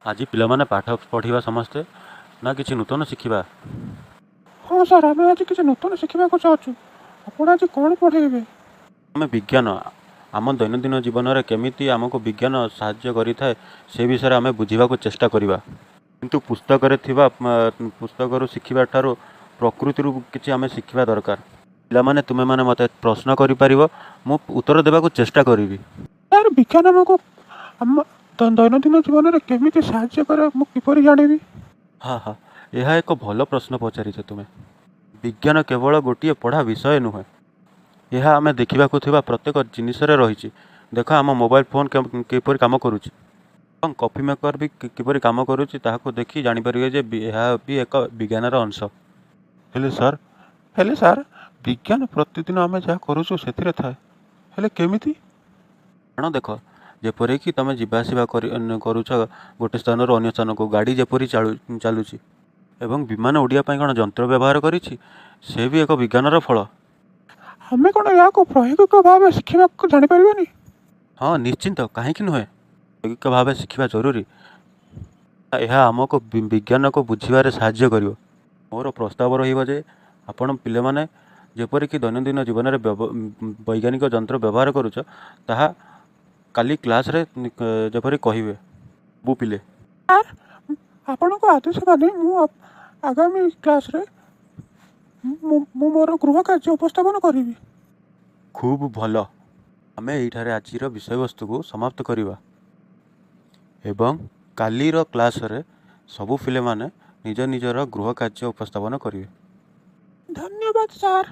ଆଜି ପିଲାମାନେ ପାଠ ପଢ଼ିବା ସମସ୍ତେ ନା କିଛି ନୂତନ ଶିଖିବା? ହଁ ସାର୍, ଆମେ ଆଜି କିଛି ନୂତନ ଶିଖିବାକୁ ଚାହୁଁଛୁ। ଆପଣ ଆଜି କ'ଣ ପଢ଼େଇବେ? ଆମେ ବିଜ୍ଞାନ, ଆମ ଦୈନନ୍ଦିନ ଜୀବନରେ କେମିତି ଆମକୁ ବିଜ୍ଞାନ ସାହାଯ୍ୟ କରିଥାଏ, ସେ ବିଷୟରେ ଆମେ ବୁଝିବାକୁ ଚେଷ୍ଟା କରିବା। କିନ୍ତୁ ପୁସ୍ତକରେ ଥିବା ପୁସ୍ତକରୁ ଶିଖିବା ଠାରୁ ପ୍ରକୃତିରୁ କିଛି ଆମେ ଶିଖିବା ଦରକାର। ପିଲାମାନେ, ତୁମେମାନେ ମୋତେ ପ୍ରଶ୍ନ କରିପାରିବ, ମୁଁ ଉତ୍ତର ଦେବାକୁ ଚେଷ୍ଟା କରିବି। ସାର୍, ବିଜ୍ଞାନ ଆମକୁ ଆମ ଦୈନନ୍ଦିନ ଜୀବନରେ କେମିତି ସାହାଯ୍ୟ କରେ, ମୁଁ କିପରି ଜାଣିବି? ହଁ ହଁ, ଏହା ଏକ ଭଲ ପ୍ରଶ୍ନ ପଚାରିଛ ତୁମେ। ବିଜ୍ଞାନ କେବଳ ଗୋଟିଏ ପଢ଼ା ବିଷୟ ନୁହେଁ, ଏହା ଆମେ ଦେଖିବାକୁ ଥିବା ପ୍ରତ୍ୟେକ ଜିନିଷରେ ରହିଛି। ଦେଖ, ଆମ ମୋବାଇଲ ଫୋନ୍ କିପରି କାମ କରୁଛି ଏବଂ କଫି ମେକର୍ ବି କିପରି କାମ କରୁଛି, ତାହାକୁ ଦେଖି ଜାଣିପାରିବେ ଯେ ଏହା ବି ଏକ ବିଜ୍ଞାନର ଅଂଶ। ହେଲେ ସାର୍, ବିଜ୍ଞାନ ପ୍ରତିଦିନ ଆମେ ଯାହା କରୁଛୁ ସେଥିରେ ଥାଏ, ହେଲେ କେମିତି? କାରଣ ଦେଖ, ଯେପରିକି ତମେ ଯିବା ଆସିବା କରୁଛ ଗୋଟେ ସ୍ଥାନରୁ ଅନ୍ୟ ସ୍ଥାନକୁ, ଗାଡ଼ି ଯେପରି ଚାଲୁଛି ଏବଂ ବିମାନ ଉଡ଼ିବା ପାଇଁ କ'ଣ ଯନ୍ତ୍ର ବ୍ୟବହାର କରିଛି, ସେ ବି ଏକ ବିଜ୍ଞାନର ଫଳ। ଆମେ କ'ଣ ଏହାକୁ ପ୍ରାୟୋଗିକ ଭାବେ ଶିଖିବାକୁ ଜାଣିପାରିବାନି? ହଁ, ନିଶ୍ଚିନ୍ତ, କାହିଁକି ନୁହେଁ? ପ୍ରାୟୋଗିକ ଭାବେ ଶିଖିବା ଜରୁରୀ। ଏହା ଆମକୁ ବିଜ୍ଞାନକୁ ବୁଝିବାରେ ସାହାଯ୍ୟ କରିବ। ମୋର ପ୍ରସ୍ତାବ ରହିବ ଯେ ଆପଣ ପିଲାମାନେ ଯେପରିକି ଦୈନନ୍ଦିନ ଜୀବନରେ ବୈଜ୍ଞାନିକ ଯନ୍ତ୍ର ବ୍ୟବହାର କରୁଛ, ତାହା କାଲି କ୍ଲାସ୍ରେ ଯେପରି କହିବେ ସବୁ ପିଲେ। ସାର୍, ଆପଣଙ୍କ ଆଦେଶ ମାନି ମୁଁ ଆଗାମୀ କ୍ଲାସ୍ରେ ମୁଁ ମୋର ଗୃହ କାର୍ଯ୍ୟ ଉପସ୍ଥାପନ କରିବି। ଖୁବ୍ ଭଲ। ଆମେ ଏଇଠାରେ ଆଜିର ବିଷୟବସ୍ତୁକୁ ସମାପ୍ତ କରିବା ଏବଂ କାଲିର କ୍ଲାସ୍ରେ ସବୁ ପିଲାମାନେ ନିଜ ନିଜର ଗୃହ କାର୍ଯ୍ୟ ଉପସ୍ଥାପନ କରିବେ। ଧନ୍ୟବାଦ ସାର୍।